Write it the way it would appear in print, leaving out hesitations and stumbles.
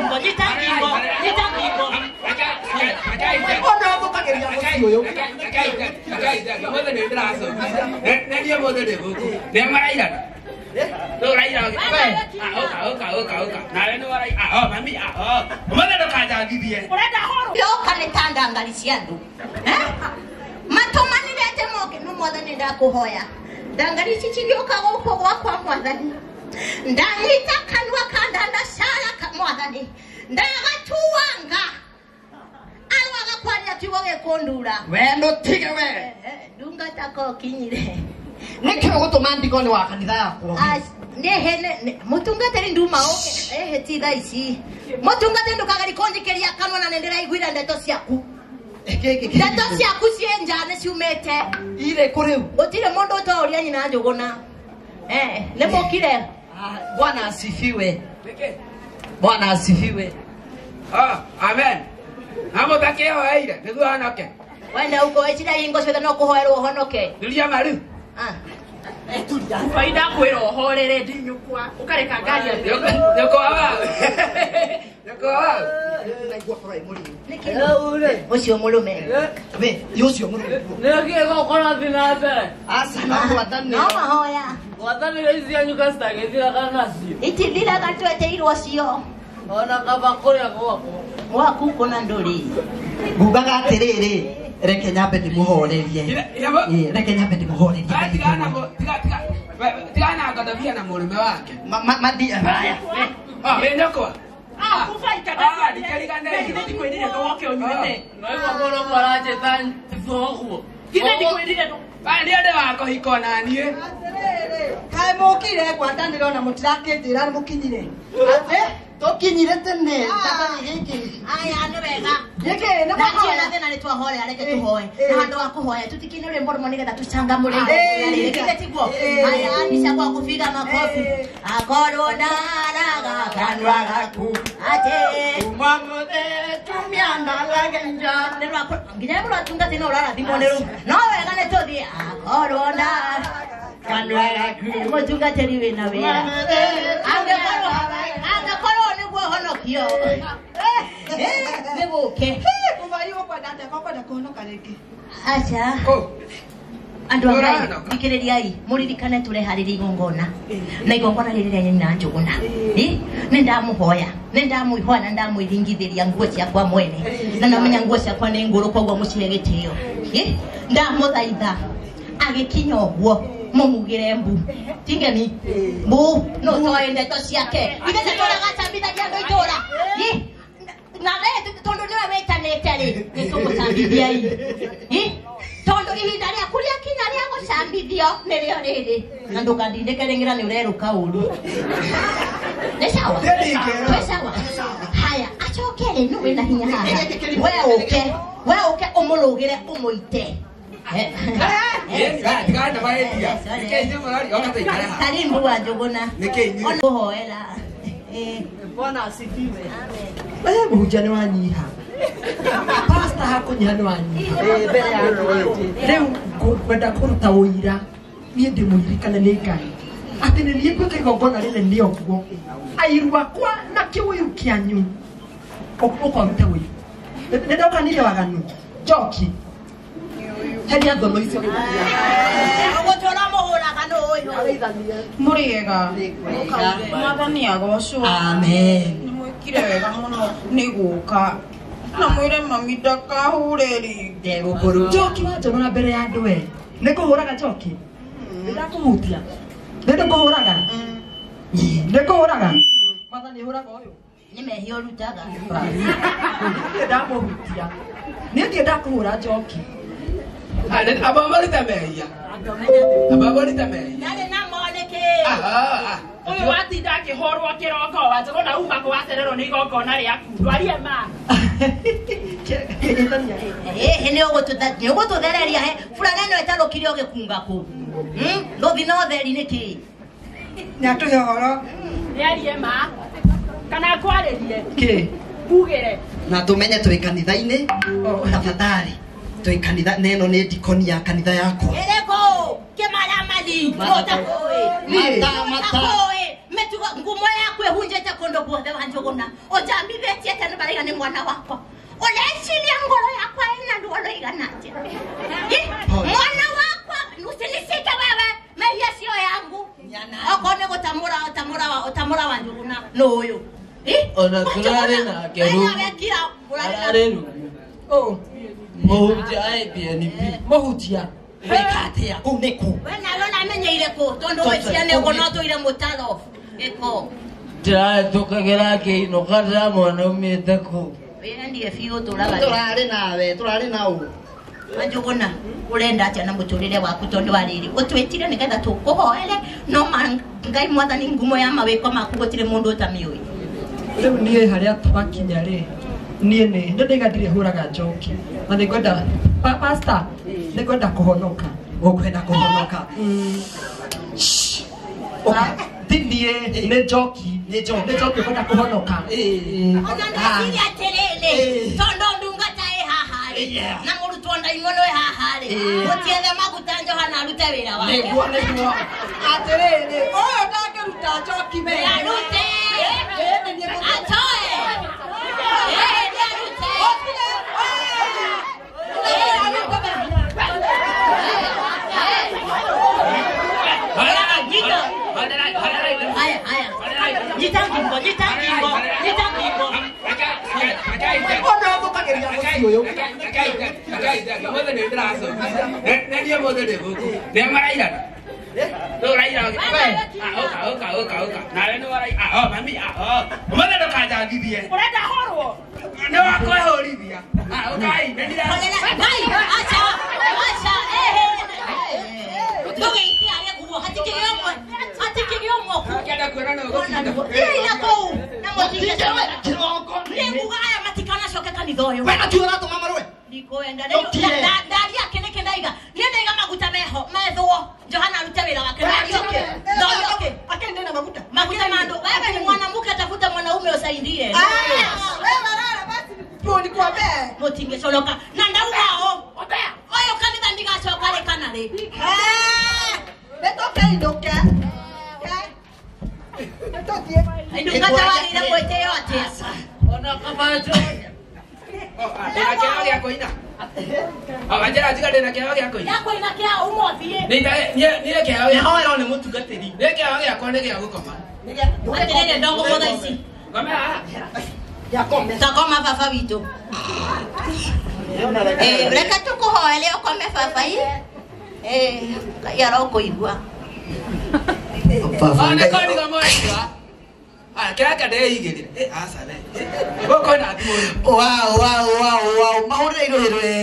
ngingo, nyita ngingo, nyita ngingo. Ona thũkagĩria mũciĩ ũyũ. Ũrenda horo? Yoka nĩ ta ndangari cia andũ. Matũmanire atĩ moke no mwathani ndakũhoya. Ndangari ici cigĩũka gũkũ gwakwa mwathani. Ndanyita kanua ka ndandacaya ka mwathani. Ndagatuanga. Arwaga kwaria kiugo gĩkũndura. We ndũtige we. Ndungata ko kinyire. Nĩkĩ ũgũtũma ndigoni wa kanitha yakwa? Nehe mutungatĩri nduma ũke ehe ti thaa ici. Mutungatĩri ndũkageri kũnjikĩria kanua na nĩndĩraiguire ndeto ciaku. Ndeto ciaku ciĩ nja nĩ ciumĩte. Irĩ kũ rĩu? Gũtirĩ mũndũ ũtoria nyina Njũgũna. Nĩ mũkire. Bwana asifiwe. Bwana asifiwe. Amen. Amũtakĩhoeire nĩguo honoke. Wenda ũkũĩcira hingo ciothe no kũhoerwo ũhonoke. Thuria maru. Faida kwĩra ũhorere ndinyũkwa ũkareka ngari Nyũkwa wau. Nyũkwa wau. Ũcio mũrũme. We, ũcio mũrũme. Nĩkĩĩ gũkũrathiĩ na mbere? Aca no gwathani. No mahoya. Gwathani ici cianyu citagĩthiraga nacio. Itithiraga tweteirwo cio. Ona kaba kũrĩa gwakwa. Gwaku kũna ndũrĩ. Ngugaga atĩrĩrĩ, reke nyambe ndĩmũhorerie. Reke nyambe ndĩmũhorerie. Tigana ngathabia na mũrũme wake. Mathiĩ haya. Wĩ nyũkwa. Ndikwĩrire ndũgoke ũnyuĩte. No igua mũndũ ũmwe aranjĩta thoguo. Githĩ ndikwĩrire Nĩ ũndũ wa kũhikwo na niĩ. Kaĩ mũkire ngwatanĩro na mũtirakĩnjĩra mũkinyire. Tũkinyire tene. Gĩkĩ. Aya nĩ wega. Gĩkĩ nĩ Na mahoya. na thĩna nĩ twahoya reke tũhoe. Na handũ wa kũhoya tũtikine rwĩmbo rũmwe nĩgetha tũcangamũre. Githĩ tiguo? Aya anisha kwa kupiga makofi. Akorwo ndaraga kanua gaku atĩ Kuma mũthĩ tumia ndalage nja. Nginya mũratungatĩ no ũrarathimwo nĩ rũu. No wega nĩ tũthiĩ akorwo ndaraga kanua gaku. Mũtungatĩri wĩna wĩra. Angĩkorwo nĩguo honokio. Nĩ gũke. Kũbai ũkwenda atĩa ũkwenda kũhonoka rĩngĩ? Aca. Andũ a Ngai, thikĩrĩriai, mũririkane tũreharĩria igongona. Na igongona rĩrĩ rĩa nyina Njũgũna. Nĩ ndamũhoya, nĩ ndamũihoya na ndamwĩringithĩria nguo ciakwa mwene. Na namenya nguo ciakwa nĩ ngũrũ koguo mũcihe gĩtĩo. Ndamũthaitha agĩkinya ũguo mũmugĩre mbu. Tingeni mbu no toĩ ndeto ciake. Ithe nĩtũragacambithagia andũ itũra. Na tondũ nĩwe wĩtanĩte rĩ, nĩtũgũcambithia i. Tondũ ihinda rĩaku rĩakinya rĩa gũcambithio nĩrĩo rĩrĩ. Na ndũkandindĩke rĩngĩ na nĩ ũrerũka ũru. Nĩ sawa? Twĩ sawa? Haya, acoke rĩ, nũ wĩna hinya haha? We ũke ũmũrũgĩre ũmũite. Karibu wa Njũgũna. Ona kũhoera. Bwana asifiwe. Amen. Mũhunjia nĩ wanyiha. Pastor hakũnyiha nĩ wanyiha. Mbere ya andũ. Rĩu ngwenda kũruta ũira. Niĩ ndĩmũririkane nĩ Ngai. Atĩ nĩ niĩ ngwĩka igongona rĩnene ũguo. Airu akwa na kĩũiru kĩanyu. Ũkorute ũiru. Nĩ ndokanire waganu. Njoki. Heria thono icio. Ũgũtũra mũhũraga nũ ũyũ. Mũrĩega. Mwathani agocwo. Amen. Nĩ mwĩkire wega mũno nĩ gũka. Na mwĩre mami ndakahũre rĩngĩ. Ndegũkũrũ. Njoki wanjonora mbere ya andũ we. Nĩ kũhũraga njoki? Nĩ ndakũhutia. Nĩ ndĩkũhũraga? Nĩ kũhũraga? Mwathani hũraga ũyũ. Nĩ mehia ũrutaga. Nĩ ndamũhutia. Niĩ ndirĩ ndakũhũra njoki. Aba mehia. Aba mehia. Ndarĩ na mo nĩkĩ? Ũyũ watinda akĩhũrwo kĩroko wa Njũgũna uma kũwacererwo nĩ igongona rĩaku. Ndwarie ma. Nĩ ũgũtũthereria he. Burana ĩno ĩtarũkire ũgĩkunga kũ. Rũthi na ũtheri nĩkĩ? Nĩ atũhe ũhoro. Nĩarie ma. Kana akwarĩrie. Kĩ? Mbugĩre. Na tũmenye twĩ kanitha-inĩ. Tafadhali. Twĩ kanitha neno nĩ ndikoni ya kanitha yakwa. Ĩrĩkũ? Kĩmaramari. Ũtakũĩ. Mata. Ũtakũĩ. Metugo ngumo yaku ehunjete kundu guothe wa Njũgũna. Ũnjambithĩtie atĩa nĩ baraiga nĩ mwana wakwa. Ũreciria ngoro yakwa ĩna ruo rũigana atĩa? Mwana wakwa usinishike wewe, mehia sio yangu. Okorwo nĩ gũtamũra ũtamũra wa Njũgũna nũ ũyũ. Ona tũrarĩ nake rungu. Ararĩ rungu. Mũhunjia IPNB. Mũhunjia. Weka atĩa? Kũu nĩ kũ? We nawe ũramenyeire kũ? Tondũ wĩciane ũguo no tũire mũtaro. Gĩko. Ndĩrahĩtũkagĩra ngĩinũka ndĩramwona aumĩte kũu. Wĩrendie biũ tũraga. Tũrarĩ nawe, tũrarĩ na ũ. Njũgũna, ũrenda atĩa na mũtũrĩre waku tondũ wa rĩrĩ ũtwĩtire nĩgetha tũkũhoere no Ngai mwathani ngumo ya mawĩko maku gũtirĩ mũndũ ũtamĩũĩ. Rĩu niĩ harĩa twakinya rĩ, niĩ nĩ ndĩiga ndirĩ hũraga njoki na nĩngwenda pastor nĩngwenda kũhonoka. Ũkwenda kũhonoka? Ti niĩ nĩ njoki, nĩ njoki ũkwenda kũhonoka. Ona ndeciria atĩrĩrĩ, tondũ ndungata ĩ haha rĩ, na mũrutwo ndaimono ĩ haha rĩ, gũtiethe maguta Johana arute wĩra wake. Nĩguo nĩguo. Atĩrĩrĩ, ũyũ ndangĩruta njoki mehia. Arute. Atoe. Arute. Haya haya. Nyita ngingo, nyita ngingo, nyita ngingo. Ona thũkagĩria mũciĩ ũyũ. Ũrenda horwo? Ngai, acha, acha, Ndũgeithie arĩa nguo, hatikĩrĩ ũmwe, hatikĩrĩ ũmwe kũ. Ira kũu, na mũtingĩcoka. Nĩnguga aya matikanacoke kanitha ũyũ. We na tiwe ũratũma marũe? Ndikwenda. Ndaria ake nĩkĩ ndaiga? Niĩ ndaiga maguta meho, methwo. Johana arute wĩra wake. Ndaria oke. Ndaria oke. Akende na maguta. Maguta ma andũ. Wewe ni mwanamke, tafuta mwanaume usaidie. Wewe rara basi nikuambie. Mũtingĩconoka. Na ndauga ũ. Ũyũ kanitha ndigacoka rĩ kana rĩ. Nĩtũkĩinũke. Nĩtũthiĩ. Ndungata wagĩrĩire gwĩtĩo atĩa? Ona kaba njoki. Gĩa kũina kĩa ũmũthiĩ. Nĩhoerwo nĩ mũtungatĩri. Nĩ kĩao gĩakwa nĩ gĩa gũkoma. Atĩrĩrĩ ndogũkũ thaa ici. Takoma baba witũ. Reke tũkũhoere ũkome baba ĩ. Ngai arokũigua. Wow, wow, wow, wow. Mahũrĩre irũĩ